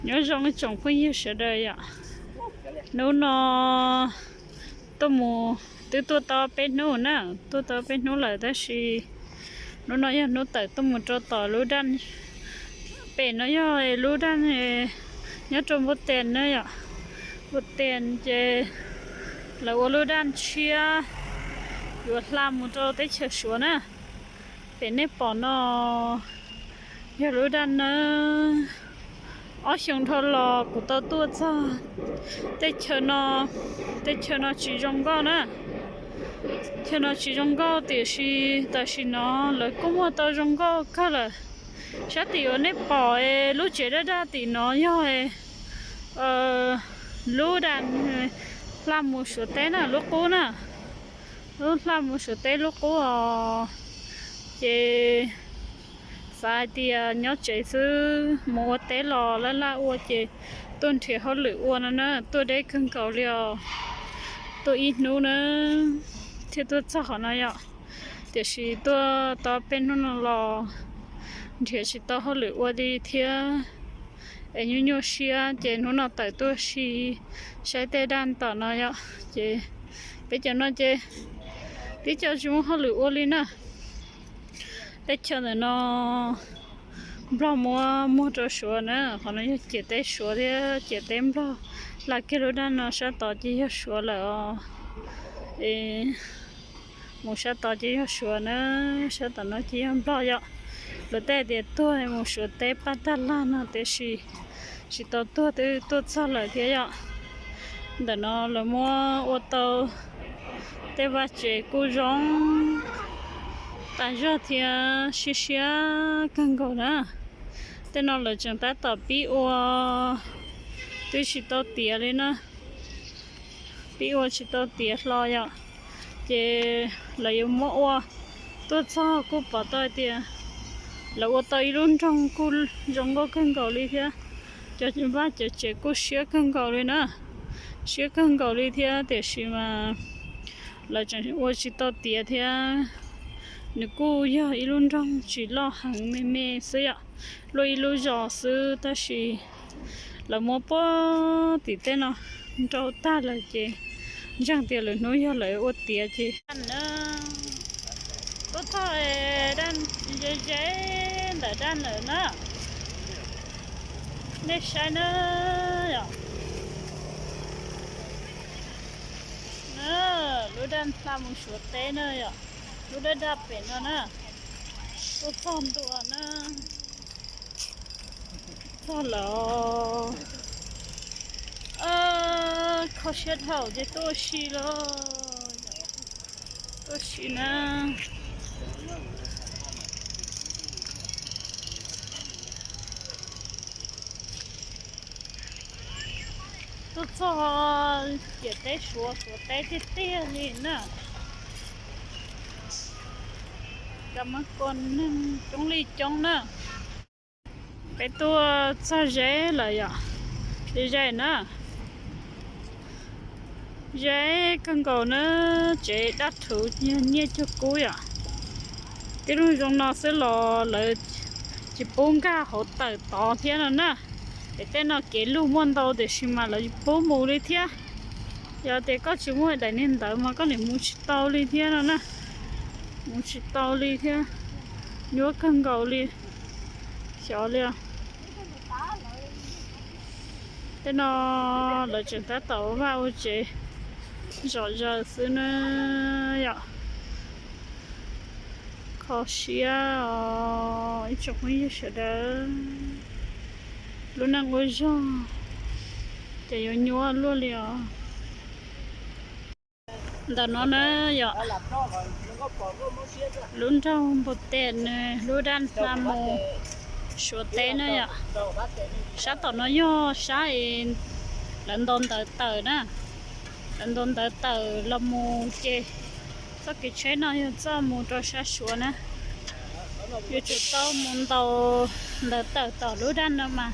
Nyob zoo ib tsoom phooj ywg sawv daws yom. Hnub no tuaj mus, twb tuaj tau peb hnub na, tuaj tau peb hnub lawm tab sis hnub no yog hnub tawm tuaj mus rau tom lub daj. Pem no yog lub daj nyob rau Npua Tes na yom. Npua Tes ces lawv ua lub daj tshiab yuav hla mus rau teb chaws Suav na. Pem nej pom no yog lub daj na. Ob xyoo dhau los kuv tau tuaj txog tej chaw no, tej chaw no tsis zoo nkauj na. Chaw no tsis zoo nkauj tiam sis tam sim no lawv kuj muag tau zoo nkauj kawg lawm. Sab tim uas nej pom lub tsev daj daj tim no yog lub daj hla mus Suav teb na, lub qub na. Lub hla mus Suav teb lub qub os. Ces xav hais tias nyob tsev xwb, mus ua teb los laj laj ua ces tuaj nrhiav hauj lwm ua no na, tuaj deb kawg nkaus li os. Tuaj ib hnub na thiaj tuaj txog qhov no yom. Tiam sis tuaj tau peb hnub no los nrhiav tsis tau hauj lwm ua li thiab, es nyuaj nyuaj siab ces hnub no tawm tuaj si saib tej daj tom no yom. Ces peb cov no ces tib co tsis muaj hauj lwm ua li na. Teb chaws ntawm no Nplog muab muag rau Suav na, qhov no yog ciam teb Suav thiab ciam teb Nplog. Hla kiag lub daj no sab tod ces yog Suav lawm os. Es mus sab tod ces yog Suav na, sab tom no ces yog Nplog yom. Luag tej tias tuag mus Suav teb paj tag laj no tiam sis tsis tau tuag twb tuaj txog lawm thiab yom. Ntawm no lawv muab ua tau tej vaj tsev kuj zoo tas zog thiab siab siab kawg nkaus na. Tej no lawv tseem tab tom pib ua, twb tsis tau tiav li na. Pib ua tsis tau tiav hlo yom. Ces lawv yuav muab ua, tuaj txog kuj pom tau hais tias lawv ua tau ib lub nroog kuj zoo nkauj kawg nkaus li thiab. Cov vaj cov tsev kuj siab kawg nkaus li na, siab kawg nkaus li thiab tiam sis mas lawv tseem ua tsis tau tiav thiab. Nws kuj yog ib lub nroog tsis loj heev, me me xwb yom, luaj ib lub zos xwb tab sis lawv muab puag tim tej no nrau tag lawm ces ntseeg tias lwm hnub yog lawv ua tiav ces. Tuaj txog daj ze ze ntawm daj lawm na. Nej saib na yom. Lub daj hla mus Suav teb na yom. Lub daj daj pem no na. Tuaj txog ntua na. Txog lawm. Kho siab dhau ces tuaj ua si los. Tuaj ua si na. Tuaj txog ciam teb Suav, Suav teb tiag tiag li na. Cov mab kua neeg coob li coob na. Peb tuaj txog ze lawm yom. Ze ze na. Ze kawg nkaus na, tsev dab thuv nyiaj cuag kub yom. Tib lub zoo no xwb los lawv tsis pub nkag hauv tawm tod thiab no na. Es tej no kev lug muaj ntau tiam sis mas lawv tsis pub mus li thiab. Yog tias koj tsis muaj daim niag ntawv mas koj niam mus tsis tau li thiab no na. Mus tsis tau li thiab, nyuaj kawg nkaus li. Xyov li. Tej no lawv tseem tab tom ua vaj ua tsev zom zaws xwb na yom. Kho siab os ib tsoom phooj ywg sawv daws. Lub neej ua zog ces yuav nyuaj luaj li os. Ntawm no na yom, lub nroog Npus Tes nws lub daj hla mus Suav teb na yom. Sab tom no yog sab es lawv ntaus ntawv tawm na. Lawv ntaus ntawv tawm los mus ces txoj kev tsheb no yog txoj mus rau sab Suav na. Yuav tsum tau mus ntaus ntawv tawm tom lub daj no mas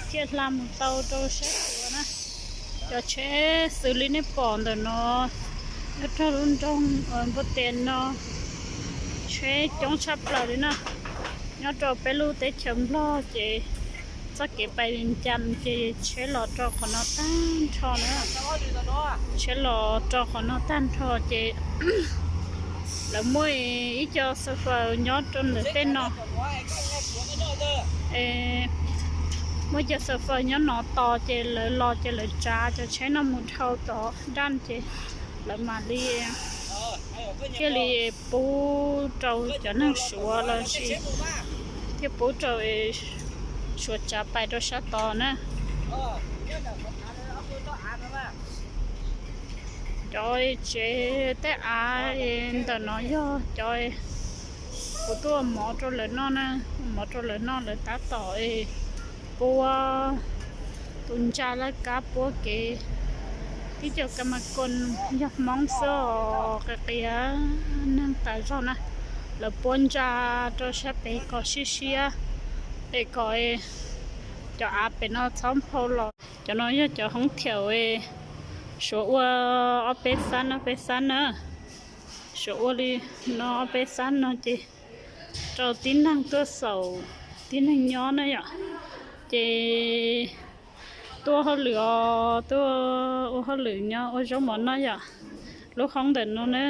thiaj hla mus tau rau sab Suav na. Cov tsheb xws li nej pom ntawm no nyob rau lub nroog Npus Tes no tsheb coob tshaj plaws li na. Nyob rau peb lub teb chaws Nplog ces Txoj kev pais Vias Cas ces tsheb los rau qhov no tag nrho na. Tsheb los rau qhov no tag nrho ces lawv muaj ib co xav faws nyob rau ntawm tej no. Muaj ib co xav faws nyob no tos ces lawv los ces lawv tsav cov tsheb no mus dhau tod daj ces lawv mam li thiaj li pub rau cov neeg Suav los sis thiaj pub rau Suav tsav pais rau sab tod na. Cov tsev tej av ntawm no yog cov kuv tuaj mov rau lawv noj na, mov rau lawv noj lawv tab tom puab tus ntsa laj kab puab kev. Tib co kama koos yog Hmoob xwb os, qias qias neeg tas zog na. Lawv puab ntsa rau sab pem kom siab siab es kom cov av pem no txhob nphau los. Cov no yog cov hoob thiaum, Suav ua ob peb xab no, peb xab na. Suav ua li no ob peb xab no ces rau tib neeg tuaj xaus, tib neeg nyob na yom. Ces tuaj hauj lwm os, tuaj ua hauj lwm nyob ua zaub mov noj yom. Lub hoob ntawm no na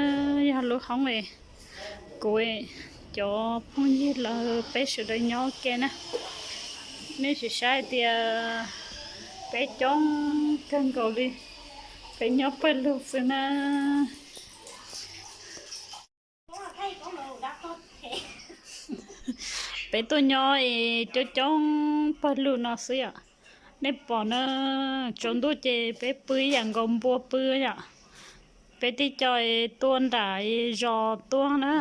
yog lub hoob es kuv cov phooj ywg lawv peb sawv daws nyob ua ke na. Nej sim saib hais tias peb coob kawg nkaus li, peb nyob pawg lug xwb na. Peb tuaj nyob es coob coob pawg lug no xwb yom. Nej pom na, tsaus ntuj ces peb pw ib yam nkaus npua pw yom. Peb tib co tuaj nram zos tuaj na,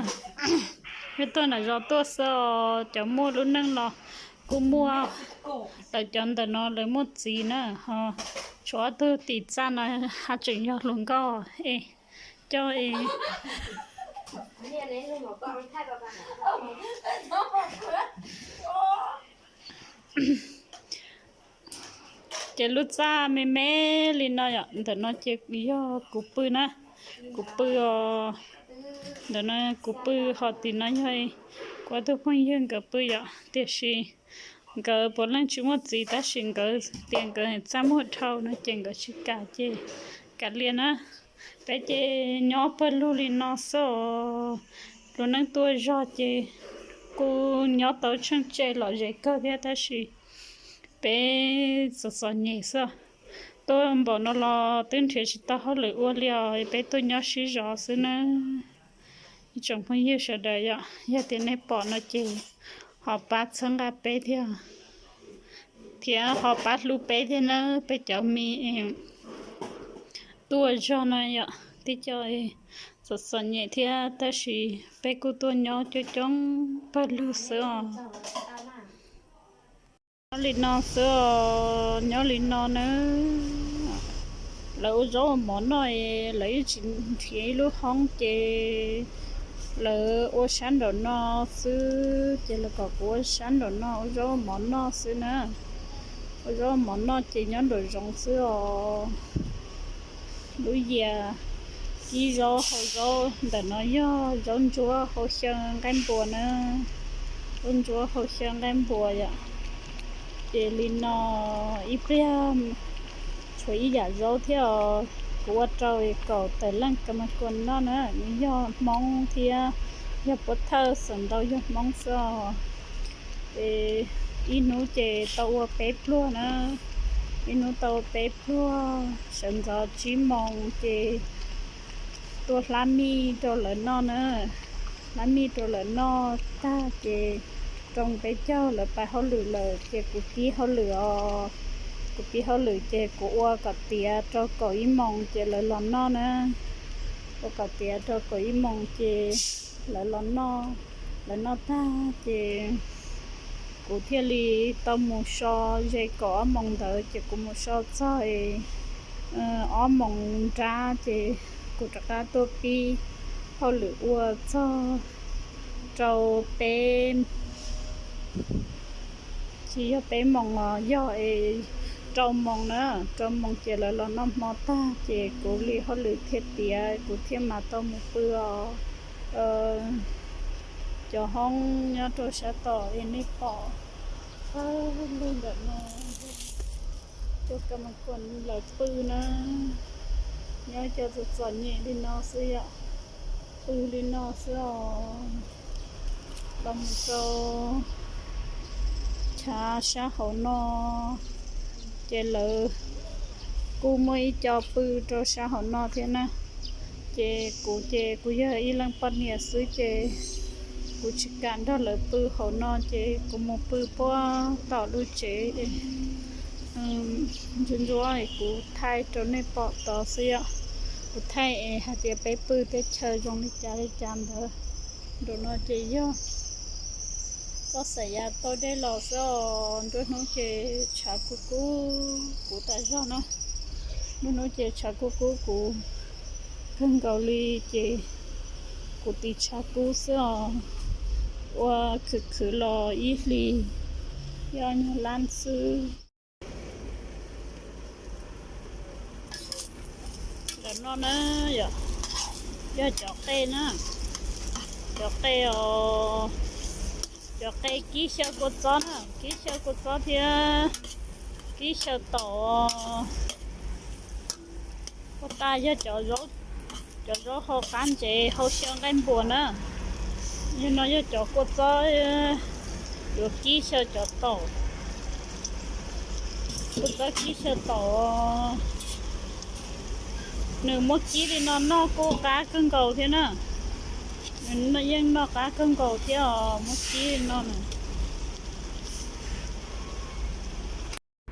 peb tuaj nram zos tuaj xwb os. Cov muaj lub neej los kuj muaj, lawv cov ntawm no lawv muaj txiv na, ho tshuav ob tug tim txaj no haj tseem yog hluas nkauj es coj es Ces lub txaj me me li no yom, ntawm no ces yog kuv pw na, kuv pw os. Ntawm no kuv pw, ho tim no yog kuv ob tug phooj ywg nkawd pw yom, tiam sis nkawd puav leej tsis muaj txiv tab sis nkawd tias nkawd txaj muag dhau no ces nkawd tsis kam ces kav liam na. Peb ces nyob pawg lug li no xwb os. Lub neej tuaj zog ces kuj nyob tau tsheej tse lom zem kawg thiab tab sis peb txom txom nyem xwb. Tuaj npaum no los twb nrhiav tsis tau hauj lwm ua li os, peb tuaj nyob sib zov xwb na. Ib tsoom phooj ywg sawv daws yom, yog tias nej pom no ces ho pab txhawb nqa peb thiab, thiab ho pab hlub peb thiab na, peb cov me tuaj zog no yom, tib co txom txom nyem thiab tab sis peb kuj tuaj nyob coob coob pawg lug xwb os. Nyob li no xwb os, nyob li no na. Lawv ua zaub ua mov noj, lawv yeej tsis nrhiav ib lub hoob ces lawv ua sab nraum no xwb, ces lawv kom kuv ua sab nraum no ua zaub ua mov noj xwb na. Ua zaub ua mov noj ces nyob nraum zoov xwb os. Lub yias kib zaub hau zaub ntawm no yog zaub ntsuab hau xyaw nqaij npua na. Zaub ntsuab hau xyaw nqaij npua yom. Ces li no ib pliag tshuav ib yam zaub thiab os, kuv ua rau kaum tawm leej ka ma kuas noj na, nws yog Hmoob thiab yog puab thawj, xeem ntau yog Hmoob xwb os. Ces ib hnub ces tau ua peb pluag na, ib hnub tau ua peb pluag, sawv ntxov tsib moos ces tua hlab mij rau lawv noj na. Hlab mij rau lawv noj tag ces rau peb caug lawv pais hauj lwm lawm ces kuv pib hauj lwm os. Kuv pib hauj lwm ces kuv ua kom tiav rau kaum ib moos ces lawv los noj na. Ua kom tiav rau kaum ib moos ces lawv los noj, lawv noj tag ces kuv thiaj li tau mus so, ze kaum ob moos ntawd ces kuv mus so txog ob moos nrab ces kuv rov qab tuaj pib hauj lwm ua txog rau peb, tsis yog peb moos os, yog es rau moos na, rau moos ces lawv los noj hmo tag ces kuv li hauj lwm thiaj tiav kuv thiaj mam tau mus pw os. Cov hoob nyob rau sab tom es nej pom Li ntawm no, cov kas mas khas lawv pw na, nyob cov txom txom nyem li no xwb yom, pw li no xwb os. Los mus rau chav sab hauv no, ces lawv kuj muaj ib co pw rau sab hauv no thiab na. Ces kuv ces kuv yog ib leeg poj niam xwb ces kuv tsis kam nrog lawv pw hauv no ces kuv mus pw puag tom lub tsev ntsuab ntsuab es kuv thaij rau nej pom tod xwb yom. Kuv thaij es hais tias peb pw teb chaws zoo li cas li cas ntawd. Nraum no ces yog toj xaim ya tau dej los xwb os. Nruab hnub ces tshav kub kub kuv tas zog na. Nruab hnub ces tshav kub kub kuv kawg nkaus li ces kuv tiv tshav kub xwb os. Ua khwv khwv los ib hlis ib ob nyuag lab xwb. Ntawm no na yom, yog cov qe na, cov qe os, cov qe kib xyaw kua txob na, kib xyaw kua txob thiab kib xyaw taum. Puag ta yog cov zaub hau qab ntsev hau xyaw nqaij npuas na. Yog no yog cov kua txob yuav kib xyaw cov taum, kua txob kib xyaw taum. Nws muab kib li no noj kuj qab kawg nkaus thiab na. Nws yeej noj qab kawg nkaus thiab os, muab kib li no na.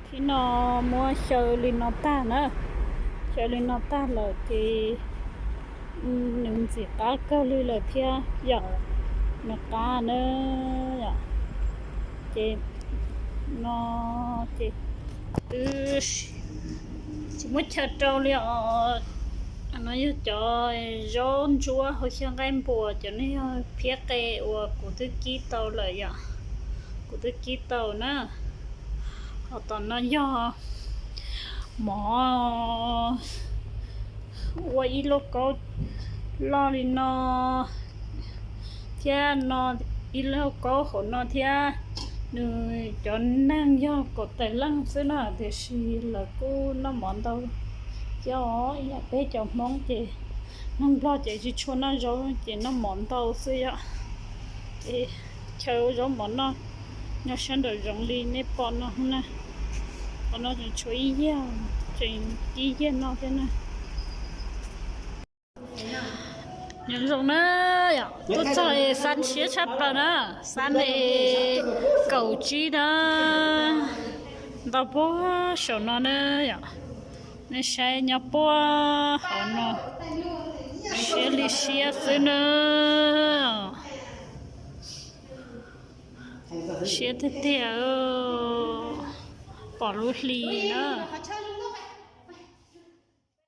Thib no muab xyaw li no tag na, xyaw li no tag lawm ces nws ntxim qab kawg li lawm thiab yom, nws qab na yom. Ces no ces twb tsis muab chaw rau li os. No yog cov zaub ntsuab hau xyaw nqaij npuas, cov no yog phiab qe uas kuv twb kib tau lawm yom, kuv twb kib tau na. Ho tom no yog mov ua ib lauj kaub loj li no thiab no, ib lauj kaub hauv no thiab. Nws cov neeg yog kaum tawm leej xwb na, tiam sis lawv kuj noj mov ntau. Cov ib yam peb cov Hmoob ces neeg Nplog ces tsis tshua noj zaub ces noj mov ntau xwb yom. Ces chaw ua zaub mov noj nyob sab nraum zoov li nej pom no na. Qhov no tseem tshuav ib yag, tseem ib yag no thiab na. Nyob zoo na yom, tuaj txog es xab siab tshaj plaws na, xab es kaum tsib na, ntau puag saum no na yom. Nej saib nyob puag hauv no, siab li siab xwb na, siab tiag tiag, pom lub hli na.